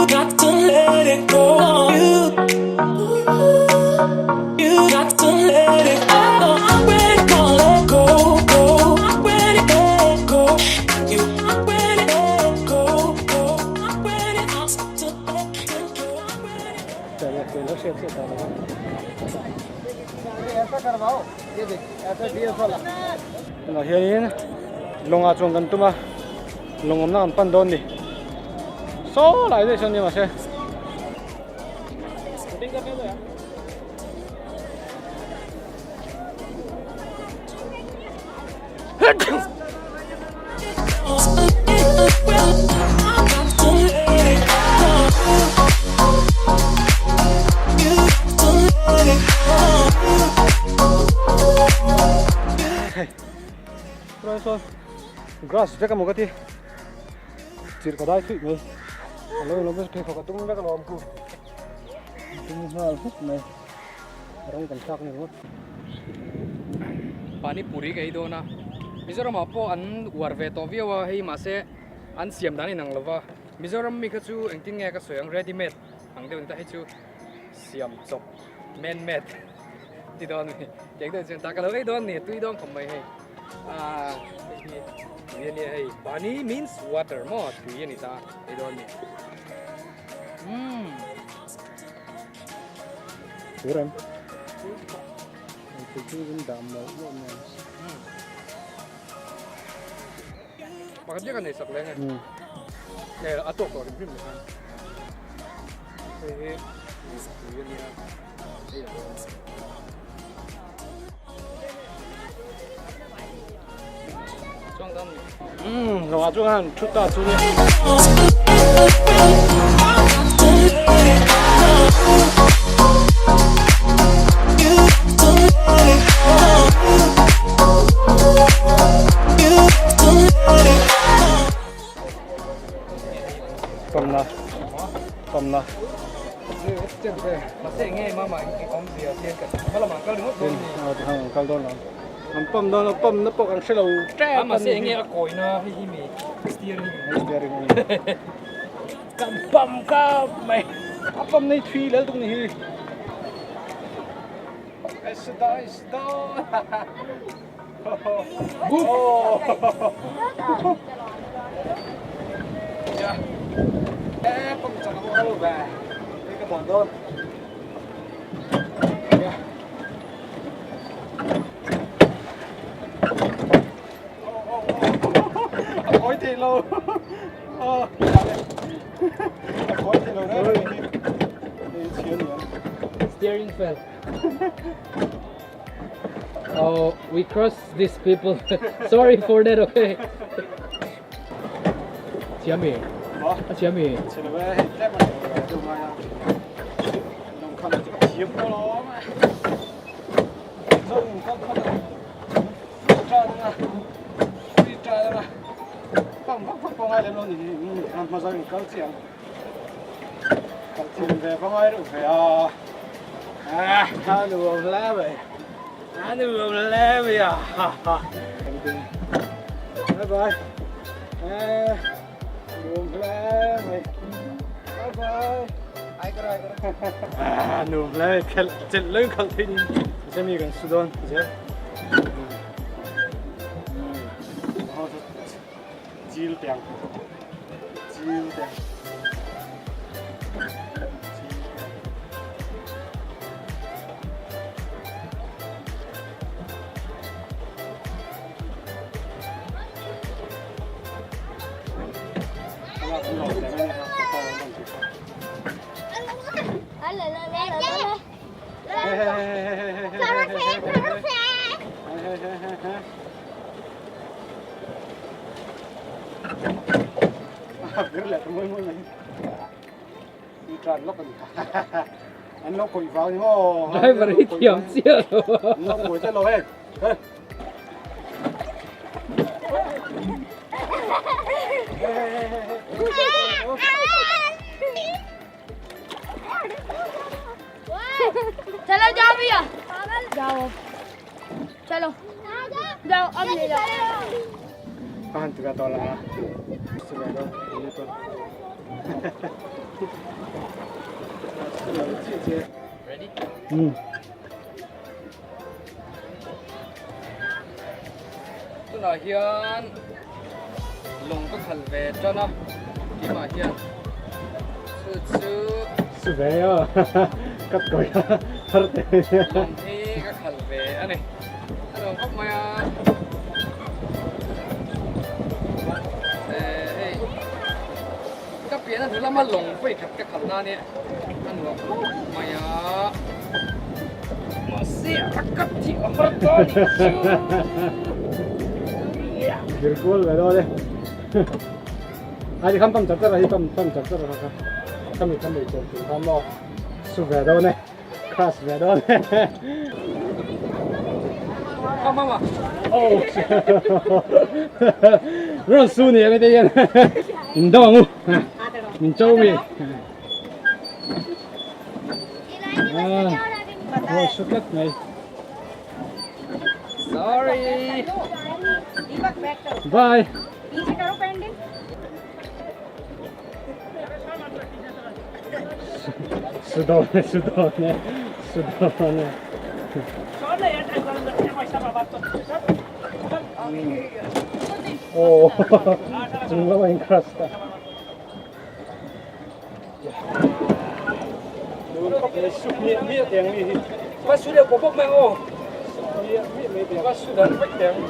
got to let it go. You got to let it go. I'm ready to let go, go. I'm ready to let go. You, I'm ready to let go, go. I'm ready to let go. I'm ready. Tunah hianin lawngah chuan kan tum a, lawng awmna kan pan dawn a ni. Saw lai daih sawn a ni mahse. Grass vek emaw ka ti chirh ka dai thuih mai a lo inawm pheikhawk a dum vek alawm khu dum nghal huk mai rawng kan thlak a ni ringawt. Pani puri ka ei dawn a, Mizoram ah pawh an uar ve tawh viau a hei mahse an siam dan inang lova Mizoram mi kha chu engtin nge ka sawi ang ready made ang deuh ni ta hei chu siam chawp man made ti dawn a ni tiang deuh chuan ta ka lo ei dawn a ni tui dawn khawp mai hei ah hei hi tui a nia hei pani means water maw tui a ni ta ei dawn a ni umm. Turam. Pakhat lek a nei sak leng e. Nge a tawk tawh hrim hrim leh khan. Hei hi tui a nia. Hei a dawn. Chuang dam ni. Lawngah chuan khan thu ta chu ni. Pamna pamna kal dawn lo an pam dawn lo pamna pawh kan hre lo tep a ni nge a kawina hei hi mi steering steering kan pam ka mai a pam nei thui lel tuk ni hi Steering fell. Oh, we cross these people. Sorry for that, okay? Chiami. Chiami. Bye bye. Nuam hle mai. Bye bye. Nuam hle khelh chelh leng khalh theih niin semi kan su dawn zel. Chil tiang. Chil tiang. Driver hi thiam chiah lo. चलो जाओ भैया जाओ चलो जाओ अब ले जाओ Ready? Tunah hian lawng ka khal ve tan a, keimah hian chu chu Su ve a, ka kawi a thar te. Lawng hi ka khal ve a ni. A nuam khawp mai a. Eh hei ka pian a hnu lama lawng vawi khat ka khalh na nia a nuam khawp mai a. Mahse a ka thih a har ta a nih chu. Zir kual ve dawn e. Ai ti kham pam char char a hi pam pam char char a kha. Khami khami chawm tur kha maw su ve dawn e. Crash ve dawn e. Mama mama. Oh. Rawn su ni ang te hian. In do ang u. Min cho mi. Ah. Su tlat mai. Sorry. Bye. Su dawn e, su dawn e, su dawn e. Oh, chung lama in crush ta. Va su deuh pawp pawp mai ang aw. Va su dan vek teh ang.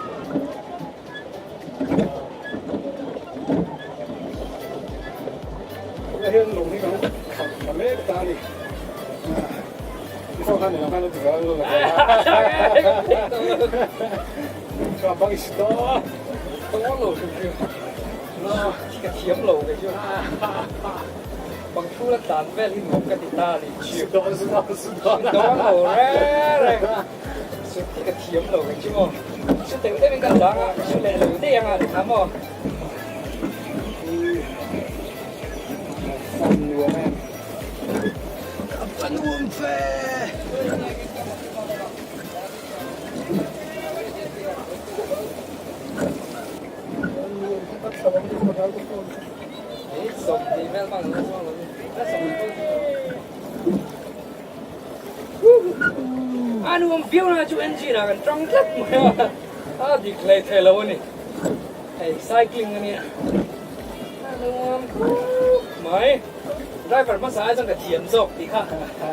Ka thiam lo kei chu bang thu la tlan vel hi nuam ka ti ta a ni chu dawn lo reng reng sut hi ka thiam lo kei chu maw su deuh deuh in ka dang a su leh lo daih ang a ti kha maw nuam em ka nuam fe. A nuam viau na chu engine ah kan tang tlat mai a, a dik hlei thei lo a ni. Hei cycling a nia, a nuam khawp mai. Driver hmasa ai chuan ka thiam zawk tih kha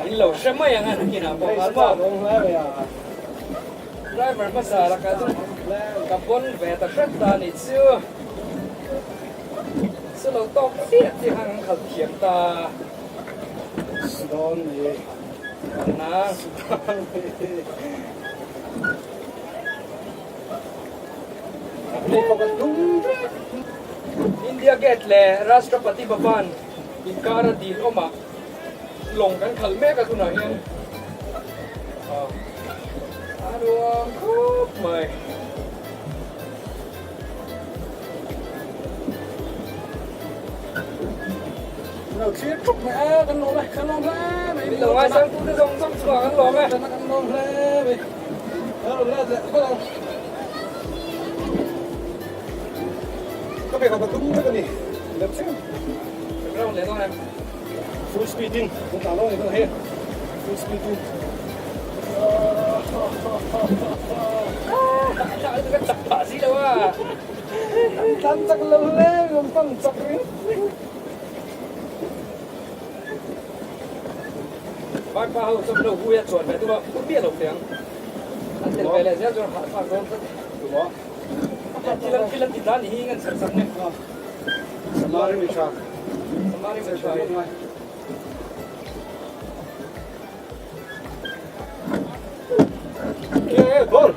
in lo hre mai ang a nakinah pawh khan maw. Driver hmasa lakah chuan ka pawn ve ta hret ta a nih chu. Chu lo tawk chiah chiah khan kan khalh thiam ta. Sudawn ni. Na. Sudawn ni. India Gate leh Rashtrapati Bhavan inkara dil awmah lawng kan khalh mek a tunah hian a nuam khawp mai. Lo thlir ṭup mai a, kan lawm e, kan lawm hle mai. Min lo ngaisang tute zawng zawng chhuah kan lawm e. Kan lawm hle mai. Kan lawm hle hle hle. Ka pe ka tum vek a ni. Lem chiang. Round leh dawn em? Full speed in kan tlan dawn a ni dawn hei. Full speed in. Ka chak phah si lo a. Tlan chak lo hle kan pan chak ring. Vai pa ho chuan lo hui a chuan ve duh a, phur miah lo teh ang. An tel ve leh zel chuan hahthlak dawn tlat. Thil an thil an ti tlan hi ngan sar sak ne. Samari mi tha. Samari mi tha. Okay, ball.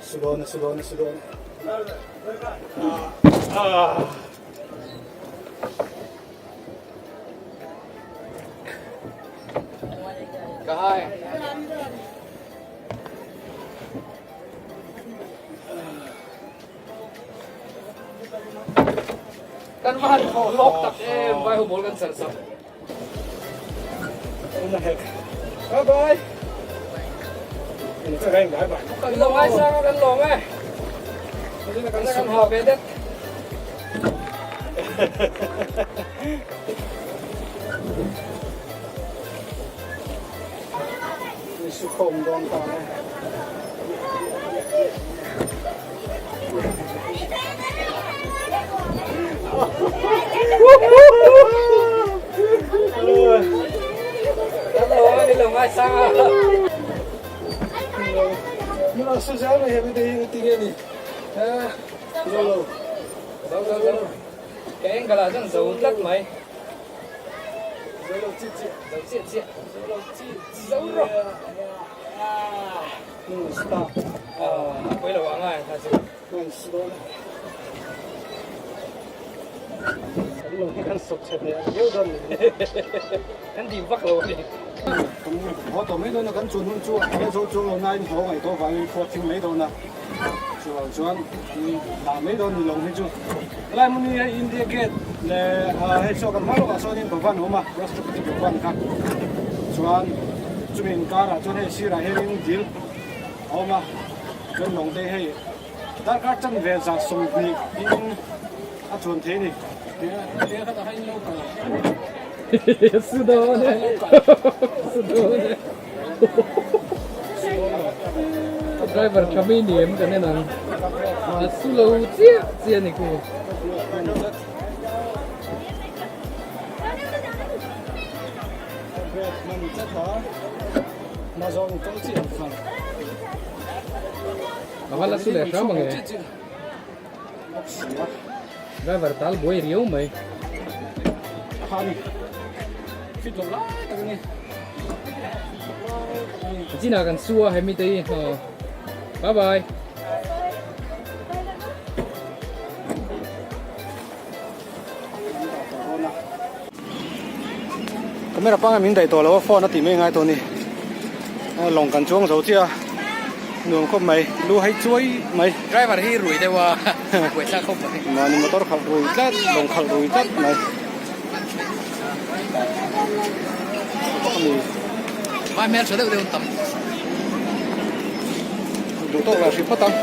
Sudon, sudon, sudon. Ah. Ka hai. Kan va han thaw hlawk tak em vai ho ball kan serh sak. Bye bye. Bye bye. Kan lo ngaisang a kan lawm e. Kan kan ha ve det. Su khawm dawn ta e. Kan dim vak lo a ni. Kan haw tawh mai dawn a, kan chun hun chu a la zo chuang lo nain haw ngaih tawh vangin khua thing mai dawn a, chuvang chuan kan dah mai dawn ni lo hi chu. Helai hmun hi hei India Gate leh hei saw kan hma lawkah sawnin Bhavan a awm a, Rashtrapati Bhavan kha chuan chumi inkarah chuan hei sirah hianin dil a awm a, chuan lawng te hei Darkar chanve 20 in a chuan thei a ni. Su dawn e. Su dawn e. Driver tha mai ni em kan en ang. A su lo chiah chiah a ni ku. A la su leh hram ang e. Driver tal buai riau mai. Chinah kan su a hemi te hi. Bye bye. Camera panga min daih tawh lo a phone a tih mai ngai tawh a ni lawng kan chuang zo chiah a nuam khawp mai lu hei chuai mai driver hi rui deuh a buaithlak khawp mai mahni motor khalh rui tlat lawng khalh rui tlat mai vai hmel tha deuh deuh an tam duh tawk lah hrih phawt ang.